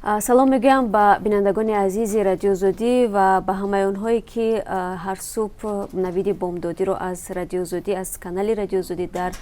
Салом мегӯям ба бинандагони азизи Радиои Озодӣ ва ба ҳамаи онҳое, ки ҳар субҳ Навиди Бомдодиро аз Радиои Озодӣ, аз канали Радиои Озодӣ дар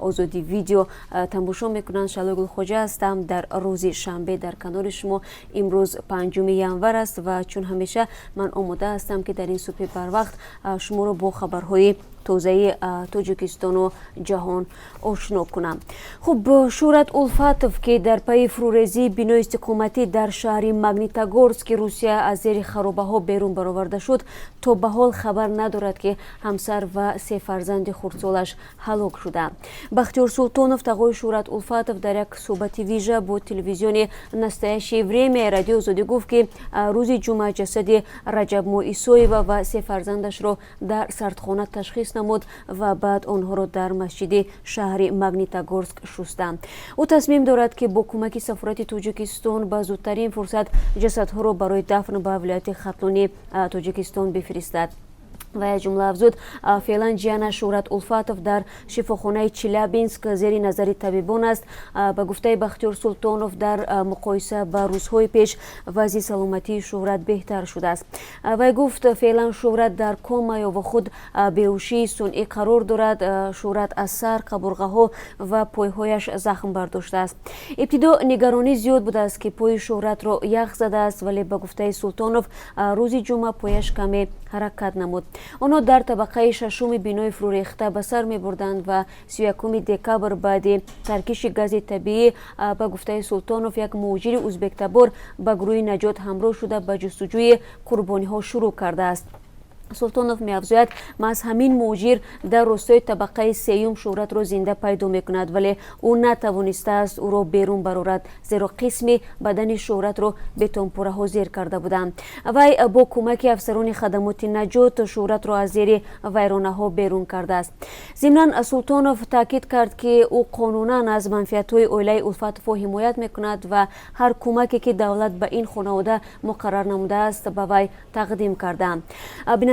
Озодӣ Видео тамошо мекунанд. Шаҳло Гулхоҷа ҳастам, дар рӯзи шанбе дар канори шумо. Имрӯз 5 январ аст ва чун ҳамеша ман омода ҳастам, ки дар ин субҳи барвақт шуморо бо хабарҳои тозаи Тоҷикистону ҷаҳон ошно кунам. Хуб, Шӯҳрат Улфатов, ки дар пайи фурӯрезии бинои истиқоматӣ дар шаҳри Магнитогорски Русия аз зери харобаҳо берун бароварда шуд, то ба ҳол хабар надорад, ки ҳамсар ва се фарзанди хурдсолаш ҳалок шуданд. Бахтиёр Султонов, тағои Шӯҳрат Улфатов, дар як суҳбати вижа бо телевизиони «Настоящее время» Радиои Озодӣ гуфт, ки рӯзи ҷумъа ҷасади Раҷабмо Исоева ва се фарзандашро дар сардхона ташхис намуд ва баъд онҳоро дар масҷиди шаҳри Магнитогорск шустанд. Ӯ тасмим дорад, ки бо кӯмаки сафорати Тоҷикистон ба зудтарин фурсат ҷасадҳоро барои дафн ба вилояти Хатлони Тоҷикистон бифиристад. Ва аз ҷумла афзуд, феълан ҷияна Шӯҳрат Улфатов дар шифохонаи Челябинск зери назари табибон аст. Ба гуфтаи Бахтиёр Султонов, дар муқоиса ба рӯзҳои пеш вазъи саломатии Шӯҳрат беҳтар шудааст. Вай гуфт, феълан Шӯҳрат дар кома ё худ беҳушии сунъӣ қарор дорад. Шӯҳрат аз сар, қабурғаҳо ва пойҳояш захм бардоштааст. Ибтидо нигаронӣ зиёд будааст, ки пои Шӯҳратро ях задааст, вале ба гуфтаи Султонов, рӯзи ҷумъа пояш каме ҳаракат намуд. Онҳо дар табақаи шашуми бинои фурӯрехта ба сар мебурданд ва 31 декабр баъди таркиши гази табиӣ, ба гуфтаи Султонов, як муҳоҷири узбектабор ба гурӯҳи наҷот ҳамроҳ шуда, ба ҷустуҷӯи қурбониҳо шурӯъ кардааст. Султонов меафзояд, маҳз ҳамин муҳоҷир дар ростои табақаи сеюм Шӯҳратро зинда пайдо мекунад, вале ӯ натавонистааст ӯро берун барорад, зеро қисми бадани Шӯҳратро бетонпораҳо зер карда буданд. Вай бо кӯмаки афсарони хадамоти наҷот Шӯҳратро аз зери вайронаҳо берун кардааст. Зимнан Султонов таъкид кард, ки ӯ қонунан аз манфиатҳои оилаи Улфатовҳо ҳимоят мекунад ва ҳар кӯмаке, ки давлат ба ин хонавода муқаррар намудааст, ба вай тақдим кардаанд.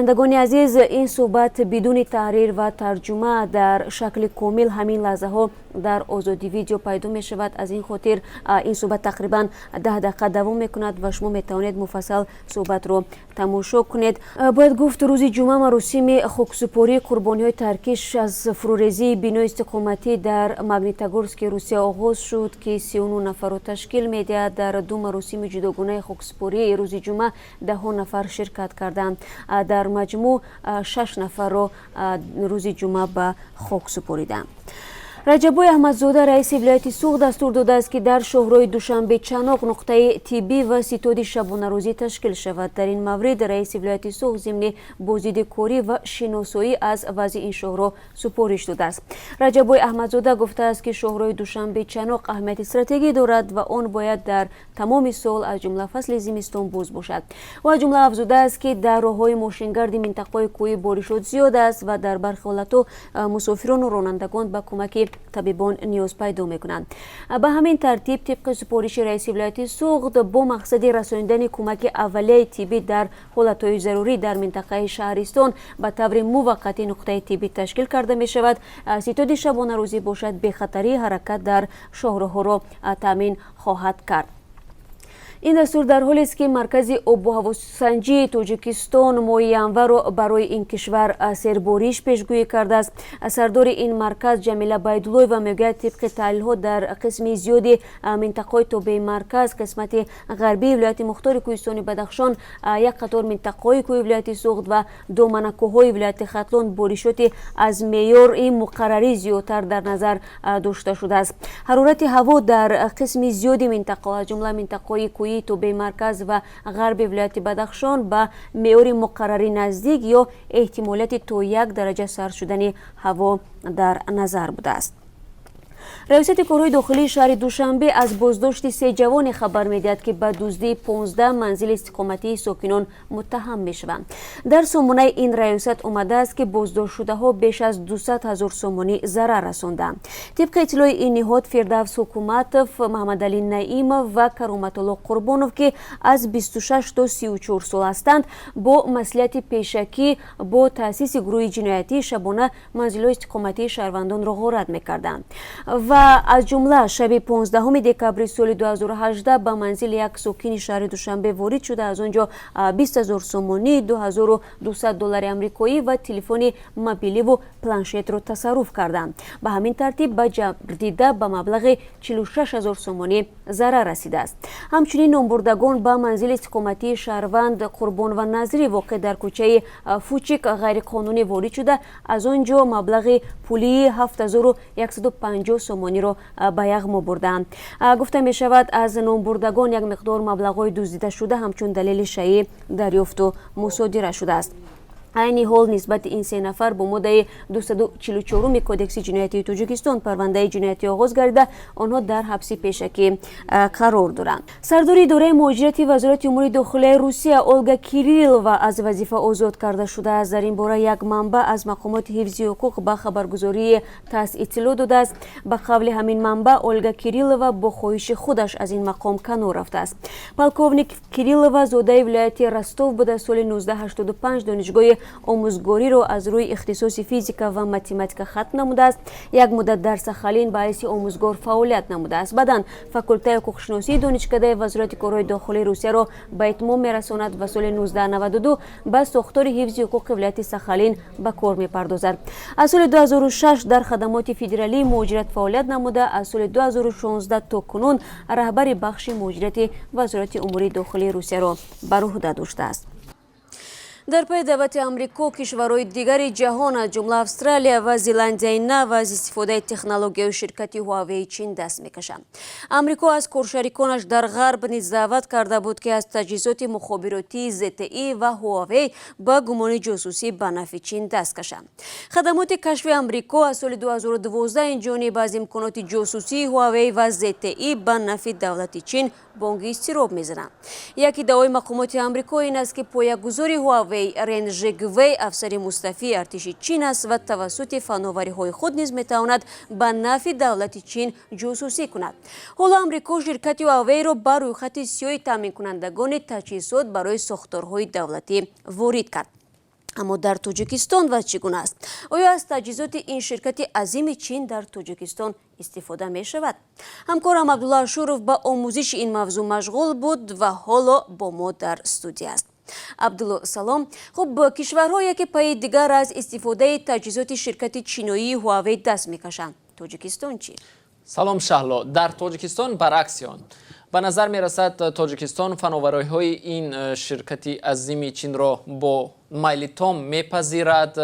Бинандагони азиз, ин суҳбат бидуни таҳрир ва тарҷума дар шакли комил ҳамин лаҳзаҳо дар Озодӣ Видео пайдо мешавад. Аз ин хотир ин суҳбат тақрибан 10 дақиқа давом мекунад ва шумо метавонед муфассал суҳбатро тамошо кунед. Бояд гуфт, рӯзи ҷумъа маросими хоксупории қурбониҳои таркиш аз фурӯрезии бинои истиқоматӣ дар Магнитогорски Русия оғоз шуд, ки 39 нафарро ташкил медиҳад. Дар ду маросими ҷудогонаи хоксупории рӯзи ҷумъа даҳҳо нафар ширкат карданд. Дар маҷмӯъ шаш нафарро рӯзи ҷумъа ба хок супориданд. Раҷаббой Аҳмадзода, раиси вилояти Суғд, дастур додааст, ки дар шоҳроҳи Душанбе Чаноқ нуқтаи тиббӣ ва ситоди шабонарӯзӣ ташкил шавад. Дар ин маврид раиси вилояти Суғд зимни боздиди корӣ ва шиносоӣ аз вазъи ин шоҳроҳ супориш додааст. Раҷаббой Аҳмадзода гуфтааст, ки шоҳроҳи Душанбе Чаноқ аҳамияти стратегӣ дорад ва он бояд дар тамоми сол, аз ҷумла фасли зимистон, боз бошад. Ӯ аз ҷумла афзудааст, ки дар роҳҳои мошингарди минтақаҳои кӯҳӣ боришот зиёд аст ва дар бархи ҳолатҳо мусофирону ронандагон ба кӯмаки табибон ниёз пайдо мекунанд. Ба ҳамин тартиб, тибқи супориши раиси вилояти Суғд, бо мақсади расонидани кӯмаки аввалияи тиббӣ дар ҳолатҳои зарурӣ дар минтақаи шаҳристон ба таври муваққатӣ нуқтаи тиббӣ ташкил карда мешавад. Ситоди шабонарӯзӣ бошад, бехатарии ҳаракат дар шоҳроҳҳоро таъмин хоҳад кард. Ин дастур дар ҳолест, ки Маркази обу ҳавосанҷии Тоҷикистон моҳи январро барои ин кишвар сербориш пешгӯӣ кардааст. Сардори ин марказ Ҷамила Байдуллоева мегӯяд, тибқи таҳлилҳо дар қисми зиёди минтақаҳои тобеи марказ, қисмати ғарбии вилояти мухтори кӯҳистони Бадахшон, як қатор минтақаҳои кӯҳи вилояти Суғд ва доманакӯҳҳои вилояти Хатлон боришоти аз меъёри муқаррарӣ зиёдтар дар назар дошта шудааст. Ҳарорати ҳаво дар қисми зиёди минтақаҳо, аз ҷумла минтақаҳои кӯҳии тобеи марказ ва ғарби вилояти Бадахшон, ба меъёри муқаррарӣ наздик ё эҳтимолияти то 1 дараҷа сард шудани ҳаво дар назар будааст. Раёсати корҳои дохилии шаҳри Душанбе аз боздошти се ҷавоне хабар медиҳад, ки ба дуздии 15 манзили истиқоматии сокинон муттаҳам мешаванд. Дар сомонаи ин раёсат омадааст, ки боздоштшудаҳо беш аз 200 ҳазор сомонӣ зарар расонданд. Тибқи иттилои ин ниҳод, Фирдавс Ҳукуматов, Маҳаммадалӣ Наимов ва Кароматулло Қурбонов, ки аз 26 то 34 сол ҳастанд, бо маслиҳати пешакӣ бо таъсиси гурӯҳи ҷиноятӣ шабона манзилҳои истиқоматии шаҳрвандонро ғорат мекарданд. Ва аз ҷумла шаби 15 декабри соли 2018 ба манзили як сокини шаҳри Душанбе ворид шуда, аз он ҷо 20 ҳазор сомонӣ, 2200 доллари амрикоӣ ва телефони мобиливу планшетро тасарруф карданд. Ба ҳамин тартиб ба ҷабрдида ба маблағи 46 ҳазор сомонӣ зарар расидааст. Ҳамчунин номбурдагон ба манзили истиқоматии шаҳрванд Қурбонова Назрӣ, воқеъ дар кӯчаи Фучик, ғайриқонунӣ ворид шуда, аз он ҷо маблағи пулии 7150 сомониро ба яғмо бурдаанд. Гуфта мешавад, аз номбурдагон як миқдор маблағҳои дуздидашуда ҳамчун далели шайӣ дарёфту мусодира шудааст. Айни ҳол нисбати ин се нафар бо моддаи 244 Кодекси ҷиноятии Тоҷикистон парвандаи ҷиноятӣ оғоз гардида, онҳо дар ҳабси пешакӣ қарор доранд. Сардори идораи муҳоҷирати Вазорати умури дохилияи Русия Олга Кириллова аз вазифа озод карда шудааст. Дар ин бора як манбаъ аз мақомоти ҳифзи ҳуқуқ ба хабаргузории ТАСС иттилоъ додааст. Ба қавли ҳамин манбаъ, Ольга Кириллова бо хоҳиши худаш аз ин мақом канор рафтааст. Полковник Кириллова зодаи вилояти Ростов буда, соли 1985 донишгоҳи омӯзгориро аз рӯи ихтисоси физика ва математика хатм намудааст. Як муддат дар Сахалин ба ҳайси омӯзгор фаъолият намудааст. Баъдан факултаи ҳуқуқшиносии донишкадаи Вазорати корҳои дохилии Русияро ба итмом мерасонад ва соли 1992 ба сохтори ҳифзи ҳуқуқи вилояти Сахалин ба кор мепардозад. Аз соли 2006 дар хадамоти федералии муҳоҷират фаъолият намуда, аз соли 2016 то кунун раҳбари бахши муҳоҷирати Вазорати умури дохилии Русияро бар уҳда доштааст. Дар пайи даъвати Амрико, кишварҳои дигари ҷаҳон, аз ҷумла Австралия ва Зеландияи Нав, аз истифодаи технологияи ширкати Ҳуавеи Чин даст мекашанд. Амрико аз коршариконаш дар Ғарб низ даъват карда буд, ки аз таҷҳизоти мухобиротии ZTE ва Ҳуавей ба гумони ҷосусӣ ба нафъи Чин даст кашанд. Хадамоти кашфи Амрико аз соли 2012 инҷониб аз имконоти ҷосусии Ҳуавей ва ZTE ба нафъи давлати Чин бонги изтироб мезананд. Як иддаои мақомоти Амрико ин аст, ки поягузори Ҳуавей Рен Жегвей афсари мустафии артиши Чин аст ва тавассути фановариҳои худ низ метавонад ба нафъи давлати Чин ҷосусӣ кунад. Ҳоло Амрико ширкати Ҳуавейро ба рӯйхати сиёҳи таъминкунандагони таҷҳизот барои сохторҳои давлатӣ ворид кард. Аммо дар Тоҷикистон вазъ чӣ гуна аст? Оё аз таҷҳизоти ин ширкати азими Чин дар Тоҷикистон истифода мешавад? Ҳамкорам Абдулло Ашуров ба омӯзиши ин мавзӯъ машғул буд ва ҳоло бо мо дар студия аст. Абдулло, салом. Хуб, кишварҳо яке пайи дигар аз истифодаи таҷҳизоти ширкати чиноии Ҳуавей даст мекашанд. Тоҷикистон чӣ? Салом, Шаҳло. Дар Тоҷикистон баръакси он ба назар мерасад. Тоҷикистон фановариҳои ин ширкати азими Чинро бо майли том мепазирад,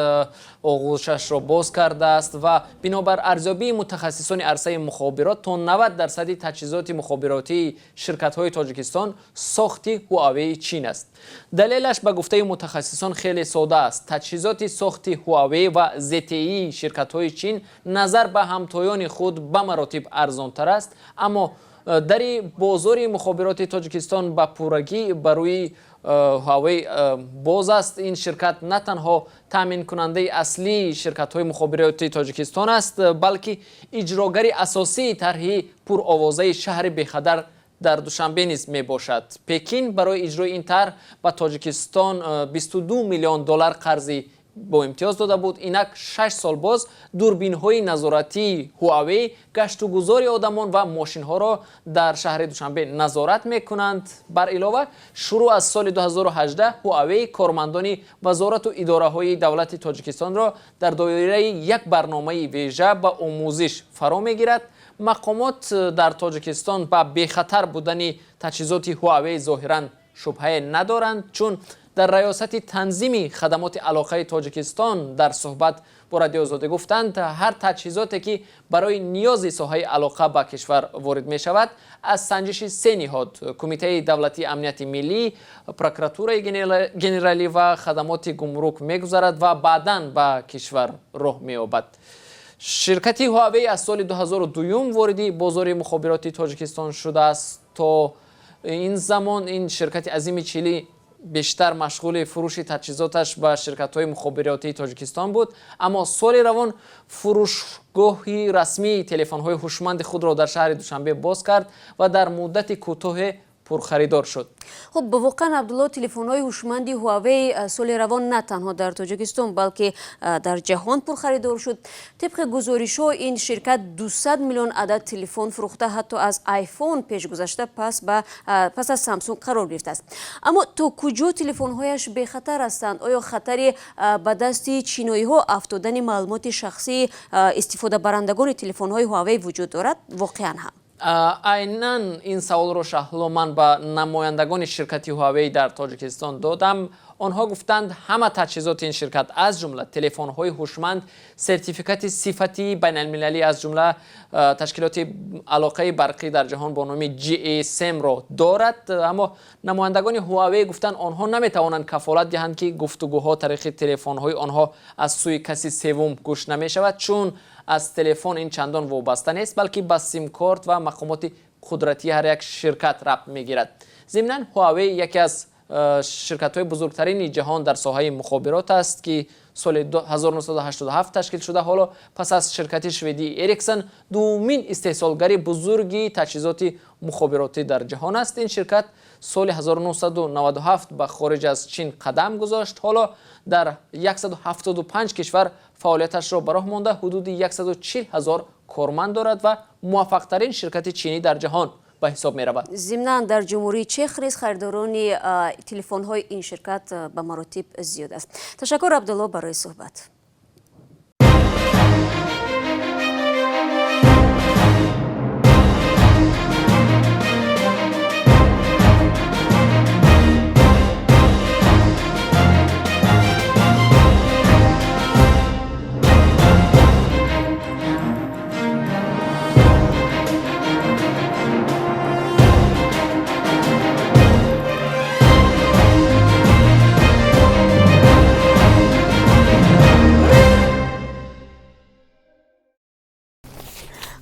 оғӯшашро боз кардааст ва бинобар арзёбии мутахассисони арсаи мухобирот, то 90 дарсади таҷҳизоти мухобиротии ширкатҳои Тоҷикистон сохти Ҳуавеи Чин аст. Далелаш, ба гуфтаи мутахассисон, хеле сода аст: таҷҳизоти сохти Ҳуавей ва ZTE ширкатҳои Чин назар ба ҳамтоёни худ ба маротиб арзонтар аст. Аммо дари бозори мухобироти Тоҷикистон ба пуррагӣ ба рӯи Ҳуавей боз аст. Ин ширкат на танҳо таъминкунандаи аслии ширкатҳои мухобироти Тоҷикистон аст, балки иҷрогари асосии тарҳи пуровозаи шаҳри бехатар дар Душанбе низ мебошад. Пекин барои иҷрои ин тарҳ ба Тоҷикистон 22 миллион доллар қарзи бо имтиёз дода буд. Инак 6 сол боз дурбинҳои назоратии Ҳуавей гаштугузори одамон ва мошинҳоро дар шаҳри Душанбе назорат мекунанд. Бар илова, шурӯъ аз соли 2018 Ҳуавей кормандони вазорату идораҳои давлати Тоҷикистонро дар доираи як барномаи вежа ба омӯзиш фаро мегирад. Мақомот дар Тоҷикистон ба бехатар будани таҷҳизоти Ҳуавей зоҳиран шубҳае надоранд, чун дар Раёсати танзими хадамоти алоқаи Тоҷикистон дар суҳбат бо Радиоозодӣ гуфтанд, ҳар таҷҳизоте, ки барои ниёзи соҳаи алоқа ба кишвар ворид мешавад, аз санҷиши се ниҳод: Кумитаи давлатии амнияти миллӣ, Прокуратураи генералӣ ва хадамоти гумрук мегузарад ва баъдан ба кишвар роҳ меёбад. Ширкати Ҳуавей аз соли 2002 вориди бозори мухобироти Тоҷикистон шудааст. То ин замон ин ширкати азими чилӣ бештар машғули фурӯши таҷҳизоташ ба ширкатҳои мухобиротии Тоҷикистон буд, аммо соли равон фурӯшгоҳи расмии телефонҳои ҳушманди худро дар шаҳри Душанбе боз кард ва дар муддати кӯтоҳе Пурхаридор шуд. Хуб, воқеан, Абдулло, телефонҳои ҳушманди Ҳуавей соли равон на танҳо дар Тоҷикистон, балки дар ҷаҳон пурхаридор шуд. Тибқи гузоришҳо, ин ширкат 200 миллион адад телефон фурӯхта, ҳатто аз Айфон пеш гузашта, пас аз Самсунг қарор гирифтааст. Аммо то куҷо телефонҳояш бехатар ҳастанд? Оё хатари ба дасти чиноиҳо афтодани маълумоти шахсии истифодабарандагони телефонҳои Ҳуавей вуҷуд дорад воқеан ҳам? Айнан ин саволро, Шаҳло, ман ба намояндагони ширкати Ҳуавей дар Тоҷикистон додам. Онҳо гуфтанд, ҳама таҷҳизоти ин ширкат, аз ҷумла телефонҳои ҳушманд, сертификати сифатии байналмилалӣ, аз ҷумла ташкилоти алоқаи барқӣ дар ҷаҳон бо номи GSM-ро дорад. Аммо намояндагони Ҳуавей гуфтанд, онҳо наметавонанд кафолат диҳанд, ки гуфтугӯҳо тариқи телефонҳои онҳо аз сӯи каси севум гӯш намешавад, чун аз телефон ин чандон вобаста нест, балки ба симкорт ва мақомоти қудратии ҳар як ширкат рабт мегирад. Зимнан, Ҳуавей яке аз ширкатҳои бузургтарини ҷаҳон дар соҳаи мухобирот аст, ки соли 1987 ташкил шуда, ҳоло пас аз ширкати шведии Эриксон дуввумин истеҳсолгари бузурги таҷҳизоти мухобиротӣ дар ҷаҳон аст. Ин ширкат соли 1997 ба хориҷ аз Чин қадам гузошт. Ҳоло дар 175 кишвар фаъолияташро ба роҳ монда, ҳудуди 140 ҳазор корманд дорад ва муваффақтарин ширкати чинӣ дар ҷаҳон ба ҳисоб меравад. Зимнан, дар Ҷумҳурии Чех низ харидорони телефонҳои ин ширкат ба маротиб зиёд аст. Ташаккур, Абдулло, барои суҳбат.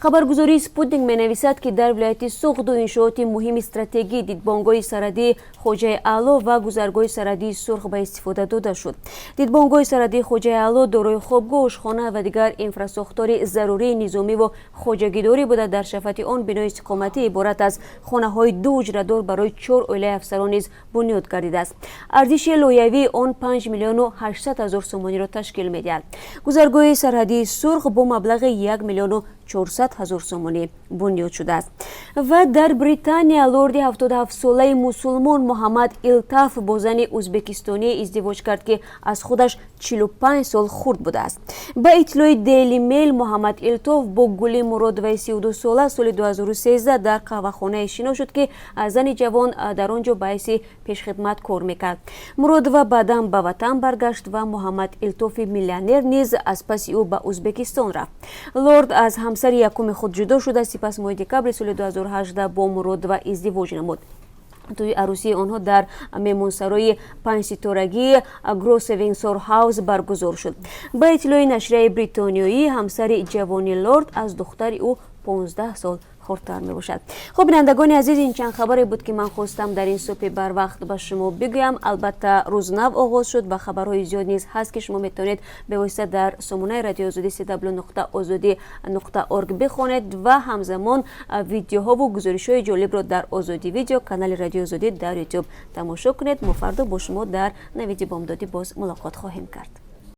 Хабаргузории Спутник менависад, ки дар вилояти Суғд ду иншооти муҳими стратегӣ, дидбонгоҳи сарҳадии Хоҷаи Аъло ва гузаргоҳи сарҳадии Сурх, ба истифода дода шуд. Дидбонгоҳи сарҳадии Хоҷаи Аъло дорои хобгоҳ, ошхона ва дигар инфрасохтори зарурии низомиву хоҷагидорӣ буда, дар шафати он бинои истиқоматӣ иборат аз хонаҳои ду ҳуҷрадор барои чор оилаи афсарон низ бунёд гардидааст. Арзиши лоиҳавии он 5 800 000 сомониро ташкил медиҳад. Гузаргоҳи сарҳадии Сурх бо маблағи 1 400 000 сомонӣ бунёд шудааст. Ва дар Британия лорди 77-солаи мусулмон Муҳаммад Илтаф бо зани ӯзбекистонӣ издивоҷ кард, ки аз худаш 45 сол хурд будааст. Ба иттилои Дейли Мейл, Муҳаммад Илтоф бо Гули Муродоваи 32-сола соли 2013 дар қаҳвахонае шинос шуд, ки зани ҷавон дар он ҷо ба ҳайси пешхидмат кор мекард. Муродова баъдан ба ватан баргашт ва Муҳаммад Илтофи миллионер низ аз паси ӯ ба Ӯзбекистон рафт. Лорд аз ҳамсари якуми худ ҷудо шуда, сипас моҳи декабри соли 2018 бо Муродова издивоҷ намуд. Тӯи арӯсии онҳо дар меҳмонсарои панҷситорагии Гроссе Виндсор Ҳаус баргузор шуд. Ба иттилои нашрияи бритониёӣ, ҳамсари ҷавони лорд аз духтари ӯ 15 сол хурдтар мебошад. Хуб, бинандагони азиз, ин чанд хабаре буд, ки ман хостам дар ин субҳи барвақт ба шумо бигӯям. Албатта, рӯз нав оғоз шуд ва хабарҳои зиёд низ ҳаст, ки шумо метавонед бевосита дар сомонаи Радиои Озодӣ cw.ozodi.org бихонед ва ҳамзамон видеоҳову гузоришҳои ҷолибро дар Озодӣ Видео, канали Радиои Озодӣ дар Ютуб, тамошо кунед. Мо фардо бо шумо дар Навиди бомдодӣ боз мулоқот хоҳем кард.